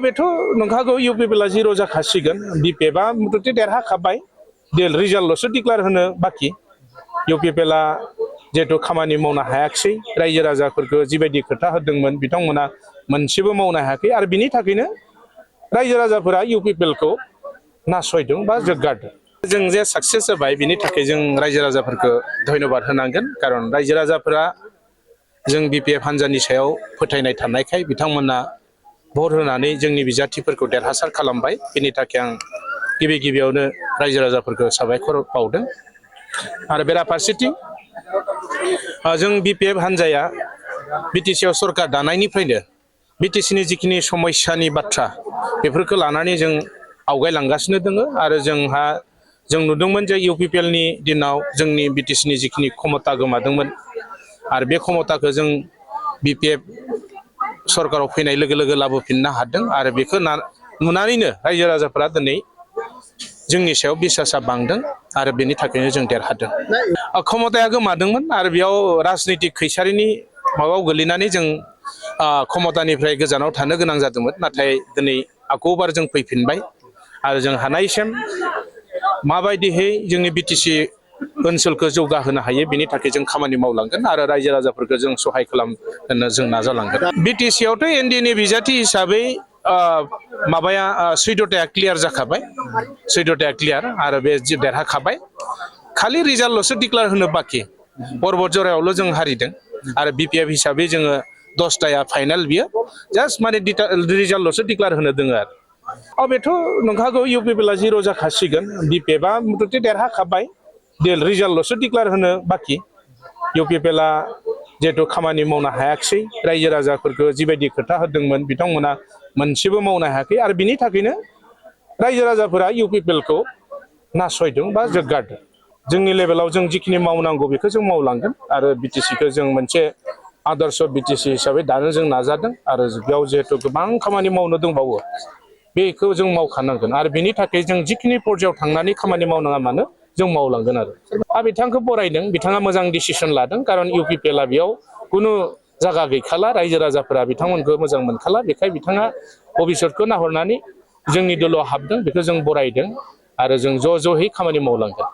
बेथ' नंखागौ इउपिपिएलआ जिर' जाखासिगोन बिपिएफआ मथथे देरहाखाबाय रिजाल्टल'सो डिक्लेयार होनो बाखि इउपिपिएलआ जिहेतु खामानि मावनो हायाखिसै रायजो राजाफोरखौ जिबायदि खोथा होदोंमोन बिथांमोना मोनसेबो मावनो हायाखै आरो बिनि थाखायनो रायजो राजाफोरा इउपिपिएलखौ नासयदों बा जोग्गारदों जों जे साक्सेस जाबाय बिनि थाखाय जों रायजो राजाफोरखौ धन्यबाद होनांगोन कारन रायजो राजाफोरा जों बिपिएफ हान्जानि सायाव फोथायनाय थानायखाय बिथांमोना भट होनानै जोंनि बिजाथिफोरखौ देरहासार खालामबाय बिनि थाखाय आं गिबि गिबियावनो रायजो राजाफोरखौ साबायखर बावदों आरो बेराफारसेथिं जों बिपिएफ हान्जाया बिटिसिआव सरकार दानायनिफ्रायनो बिटिसिनि जिखिनि समस्यानि बाथ्रा बेफोरखौ लानानै जों आवगायलांगासिनो दङ आरो जों नुदोंमोन जे इउपिपिएलनि दिनाव जोंनि बिटिसिनि जिखिनि क्षमता गोमादोंमोन आरो बे क्षमताखौ जों बिपिएफ सरकाराव फैनाय लोगो लोगो लाबोफिननो हादों आरो बेखौ नुनानैनो रायजो राजाफोरा दिनै जोंनि सायाव बिसासा बांदों आरो बेनि थाखायनो जों देरहादों क्षमताया गोमादोंमोन आरो बेयाव राजनितिक खैसारिनि माबायाव गोलैनानै जों क्षमतानिफ्राय गोजानाव थानो गोनां जादोंमोन नाथाय दिनै आकौबार जों फैफिनबाय आरो जों हानायसिम माबायदिहै जोंनि बिटिसि ओनसोलखौ जौगाहोनो हायो बेनि थाखाय जों खामानि मावलांगोन आरो रायजो राजाफोरखौ जों सहाय खालामनो जों नाजालांगोन बिटिसिआवथ' एनडिएनि बिजाथि हिसाबै माबाया 14थाया क्लियार जाखाबाय 14थाया क्लियार आरो बे देरहाखाबाय खालि रिजाल्टल'सो डिक्लेयार होनो बाखि परबत जरायावल' जों हारिदों आरो बिपिएफ हिसाबै जोङो 10थाया फाइनाल बियो जास्ट माने रिजाल्टल'सो डिक्लेयार होनो दोङो आरो बेथ' नंखागौ इउपिपिएलआ जिर' जाखासिगोन बिपिएफआ मथथे देरहाखाबाय रिजाल्टल'सो डिक्लेयार होनो बाखि इउपिपिएलआ जिहेतु खामानि मावनो हायाखिसै रायजो राजाफोरखौ जिबायदि खोथा होदोंमोन बिथांमोना मोनसेबो मावनो हायाखै आरो बिनि थाखायनो रायजो राजाफोरा इउपिपिएलखौ नासयदों बा जोग्गारदों जोंनि लेभेलाव जों जिखिनि मावनांगौ बेखौ जों मावलांगोन आरो बिटिसिखौ जों मोनसे आदर्श बिटिसि हिसाबै दानो जों नाजादों आरो बेयाव जिहेतु गोबां खामानि मावनो दंबावो बेखौ जों मावखानांगोन आरो बिनि थाखाय जों जिखिनि पर्यायाव थांनानै खामानि मावनाङा मानो जों मावलांगोन आरो बिथांखौ बरायदों बिथाङा मोजां डिसिसन लादों कारन इउपिपिएलआ बेयाव खुनु जायगा गैखाला रायजो राजाफोरा बिथांमोनखौ मोजां मोनखाला बेखाय बिथाङा भबिष्यतखौ नाहरनानै जोंनि दलाव हाबदों बेखौ जों बरायदों आरो जों ज' ज'यै खामानि मावलांगोन